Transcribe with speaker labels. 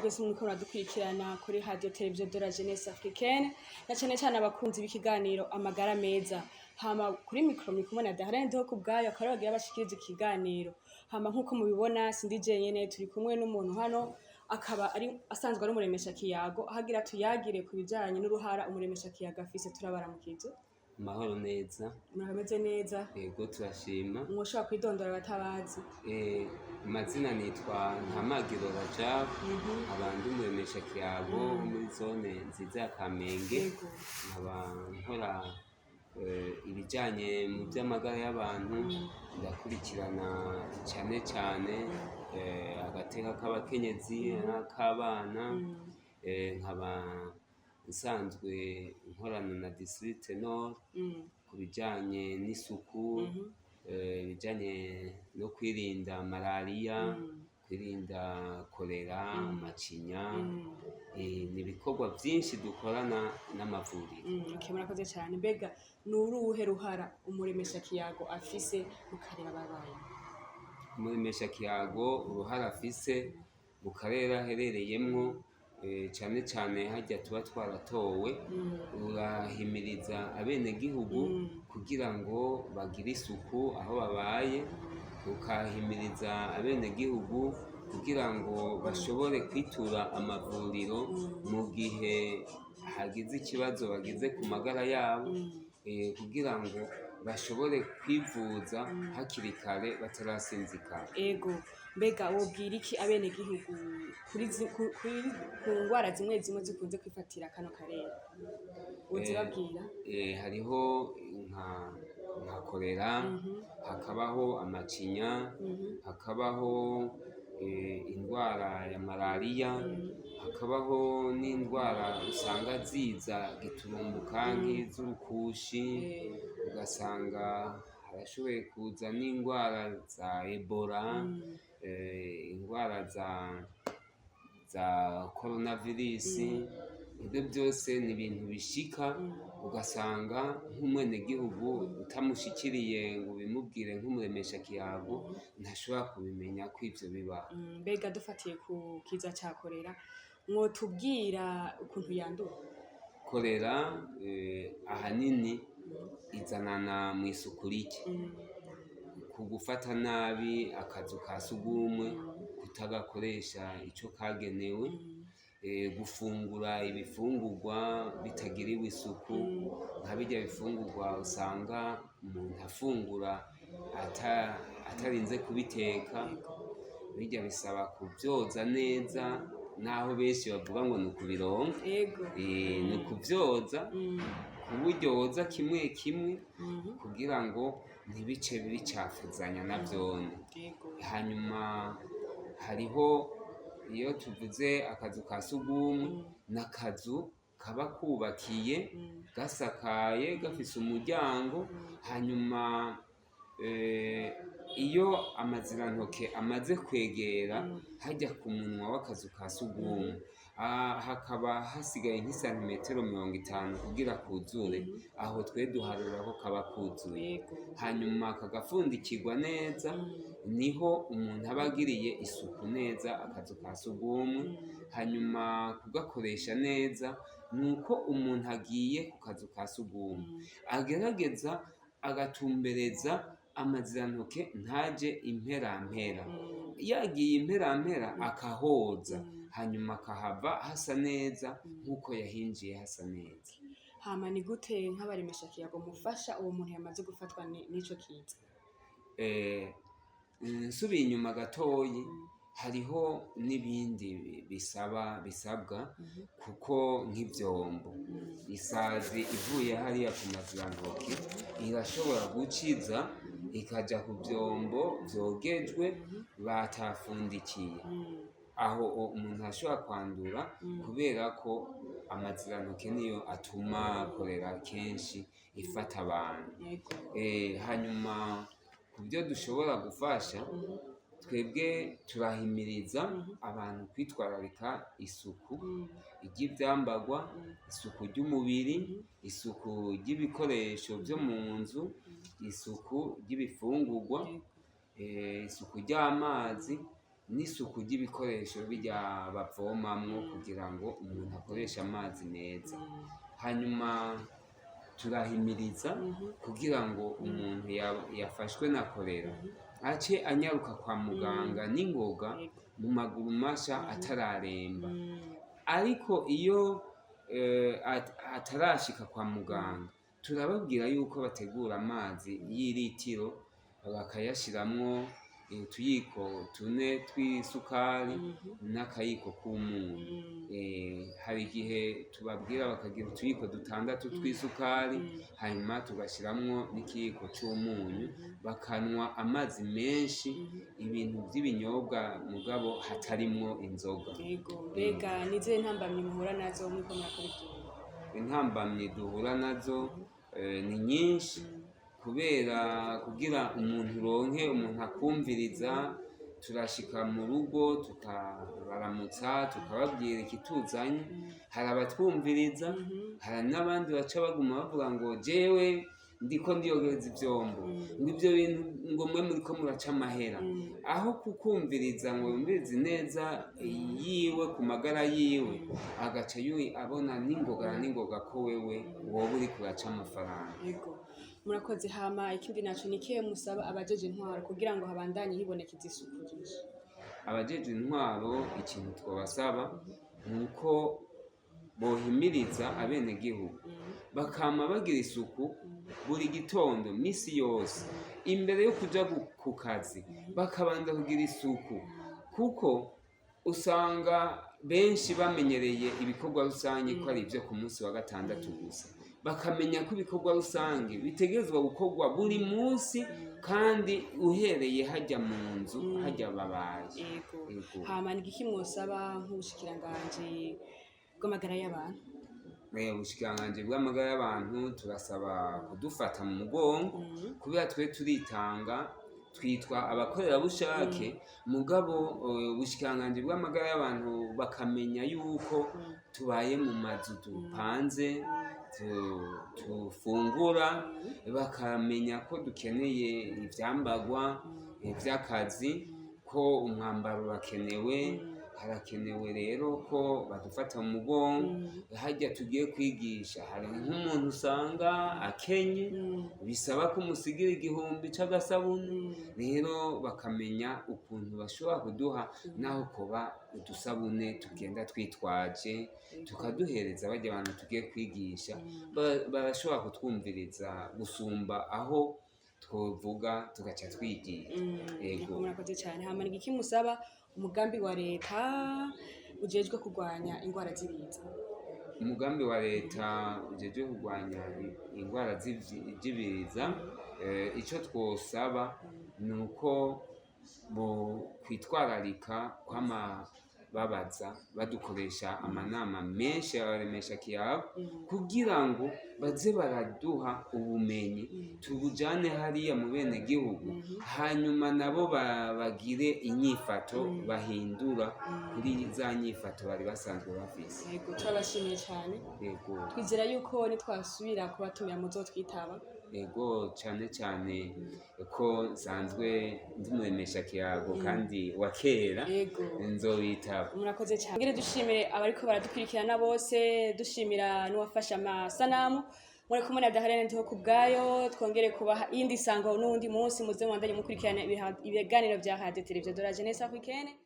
Speaker 1: Mwese muriko muradukurikirana kuri Radio Television de la Jeunesse Africaine, na cane cane abakunzi b'ikiganiro Amagara Meza. Hama kuri micro muri kumwe na Darlene Ndiho kubwayo, akaba ariwe agira abashikiriza ikiganiro. Hama nk'uko mubibona, sindi jenyene, turi kumwe n'umuntu hano, akaba ari asanzwe ari umuremesha kiyago, aho agira tuyagire ku bijanye n'uruhara umuremesha kiyago afise. Turabaramukije.
Speaker 2: Amahoro neza.
Speaker 1: Murameze neza?
Speaker 2: Yego, turashima.
Speaker 1: Mwoshobora kwidondora abatabazi?
Speaker 2: Amazina nitwa Ntamagiro Rajab, nkaba ndi umuremesha kiyago wo muri zone nziza ya Kamenge. Nkaba nkora ibijanye mu vy'amagara y'abantu, ndakurikirana cane cane agateka k'abakenyezi n'ak'abana, nkaba nsanzwe nkorana na district nord ku bijanye n'isuku, ibijanye no kwirinda malariya, kwirinda kolera, amacinya. Ni ibikorwa vyinshi dukorana n'amavuriro.
Speaker 1: Okay, murakoze cyane. Mbega ni uruhe ruhara umuremesha kiyago afise mu karere ababaye?
Speaker 2: Umuremesha kiyago uruhara afise mu karere aherereyemwo, cane cane harya tuba twaratowe, urahimiriza abenegihugu kugira ngo bagire isuku aho babaye, ukahimiriza abenegihugu kugira ngo bashobore kwitura amavuriro mu gihe hagize ikibazo bagize ku magara yabo, kugira ngo bashobore kwivuza hakiri kare batarasinzikara.
Speaker 1: Ego, mbega wobwira iki abenegihugu kuri ku ngwara zimwe zimwe zikunze kwifatira kano karere wozibabwira?
Speaker 2: Hariho nka kolera, hakabaho amacinya, hakabaho indwara ya malariya, hakabaho n'indwara usanga ziza giturumbuka nk'iz'urukushi, ugasanga harashoboye kuza n'indwara za Ebola, indwara za coronavirus. Ibyo byose ni ibintu bishika, ugasanga nk'umwenegihugu utamushikiriye ngo ubimubwire nk'umuremesha kiyago, ntashobora kubimenya ko ivyo bibaho.
Speaker 1: Mbega dufatiye ku kiza ca korera, mwotubwira ukuntu yandura?
Speaker 2: Korera ahanini izanana mu isuku rike, ku gufata nabi akazu ka sugumwe, kutagakoresha ico kagenewe, gufungura ibifungurwa bitagiriwe isuku, nka birya bifungurwa usanga umuntu afungura atarinze kubiteka. Birya bisaba kubyoza neza, naho benshi bavuga ngo ni ukubironga. Ni ukuvyoza ku buryo woza kimwe kimwe kugira ngo ntibice bicafuzanya na vyone. Hanyuma hariho iyo tuvuze akazu ka sugumwe, n'akazu kaba kubakiye, gasakaye, gafise umuryango. Hanyuma iyo amazirantoke amaze kwegera hajya ku munwa w'akazu ka sugumwe, hakaba hasigaye nk'isantimetero 50 kugira kuzure, aho twe duharura ko kaba kuzuye. Hanyuma kagafundikirwa neza, niho umuntu aba agiriye isuku neza akazu ka sugumwe. Hanyuma kugakoresha neza ni uko umuntu agiye ku kazu ka sugumwe agerageza agatumbereza amazirantoke, ntaje imperampera. Yagiye imperampera akahoza, hanyuma akahava hasa neza nk'uko yahinjiye hasa neza.
Speaker 1: Hama ni gute nk'abaremesha kiyago mufasha uwo muntu yamaze gufatwa n'ico kiza?
Speaker 2: Nsubiye inyuma gatoyi, hariho n'ibindi bisaba bisabwa, kuko nk'ivyombo, isazi ivuye hariya ku mazirantoke irashobora guciza ikaja ku vyombo vyogejwe batafundikiye. Aho umuntu ashobora kwandura, kubera ko amazirantoke niyo atuma korera kenshi ifata abantu. Hanyuma ku byo dushobora gufasha, twebwe turahimiriza abantu kwitwararika isuku ry'ivyambarwa, isuku ry'umubiri, isuku ry'ibikoresho vyo mu nzu, isuku ry'ibifungurwa, isuku ry'amazi. n'isuku ry'ibikoresho birya bavomamwo kugira ngo umuntu akoreshe amazi meza. Hanyuma turahimiriza kugira ngo umuntu yafashwe na korera ace anyaruka kwa muganga n'ingoga mu maguru masha atararemba. Ariko iyo atarashika kwa muganga, turababwira yuko bategura amazi y'iritiro bakayashiramwo utuyiko 4 tw'isukari n'akayiko k'umunyu. Hari igihe tubabwira bakagira utuyiko 6 tw'isukari, hanyuma tugashiramwo n'ikiyiko c'umunyu, bakanwa amazi menshi, ibintu vy'ibinyobwa mugabo hatarimwo inzoga.
Speaker 1: Yego, mbega nizihe ntambamyi muhura nazo muriko murakora ivyo bintu?
Speaker 2: Intambamyi duhura nazo ni nyinshi, kubera kugira umuntu uronke umuntu akumviriza, turashika mu rugo tukabaramutsa, tukababwira ikituzanye. Hari abatwumviriza, hari n'abandi baca baguma bavuga ngo jewe ndiko ndiyogereza ivyombo, ngo ivyo bintu ngo mwe muriko muraca amahera, aho kukumviriza ngo yumvirize neza yiwe ku magara yiwe, agaca abona n'ingoga na n'ingoga ko wewe woba uriko uraca amafaranga.
Speaker 1: Yego, murakoze. Hama ikindi naco, ni ikihe musaba abajeje intwaro kugira ngo habandanye hibonekeza isuku ryinshi?
Speaker 2: Abajejwe intwaro, ikintu twobasaba ni uko bohimiriza abenegihugu bakama bagira isuku buri gitondo, misi yose, imbere yo kuja ku kazi bakabanza kugira isuku, kuko usanga benshi bamenyereye ibikorwa rusange ko ari ivyo ku munsi wa gatandatu gusa. Bakamenya ko ibikorwa rusange bitegerezwa gukorwa buri munsi, kandi uhereye hajya mu nzu hajya babaye.
Speaker 1: Yego.
Speaker 2: Yego.
Speaker 1: Hama ni igiki mwosaba nk'ubushikiranganji bw'amagara y'abantu?
Speaker 2: Ubushikiranganji bw'amagara y'abantu turasaba kudufata mu mugongo, kubera twe turitanga, twitwa abakorerabushake, mugabo ubushikiranganji bw'amagara y'abantu bakamenya yuko tubaye mu mazu dupanze, tufungura, bakamenya ko dukeneye ivyambagwa vy'akazi, ko umwambaro urakenewe. Harakenewe rero ko badufata mu mugongo harya tugiye kwigisha. Hari nk'umuntu usanga akenye, bisaba ko umusigira 1000 c'agasabune. Rero bakamenya ukuntu bashobora kuduha naho koba udusabune tugenda twitwaje, tukaduhereza barya abantu tugiye kwigisha. Barashobora kutwumviriza gusumba aho twovuga tugaca twigira. Yego.
Speaker 1: Murakoze cyane. Hama ni igiki musaba umugambi wa leta ujejwe kurwanya ingwara z'ibiza?
Speaker 2: Umugambi wa leta ujejwe kurwanya ingwara z'ibiza, ico twosaba ni uko bo kwitwararika kwama babaza, badukoresha amanama menshi y'abaremesha kiyago, kugira ngo baze baraduha ubumenyi tubujane hariya mu bene gihugu, hanyuma nabo bagire inyifato bahindura kuri za nyifato bari basanzwe bafise.
Speaker 1: Yego, turabashimiye cyane.
Speaker 2: Yego.
Speaker 1: Twizera yuko nitwasubira kubatumira muzotwitaba.
Speaker 2: Yego, cyane cyane ko nsanzwe ndi muremesha kiyago kandi wa kera.
Speaker 1: Yego.
Speaker 2: Nzobitaba.
Speaker 1: Murakoze cyane. Ngire dushimire abariko baradukurikirana bose, dushimira n'uwafashe amasanamu. Muri kumwe na Daharene Ndiho kubwayo. Twongere kubaha iyindi sango n'uwundi munsi, muze mubandanye mukurikirana ibiganiro vya Radio Television de la Jeunesse Africaine.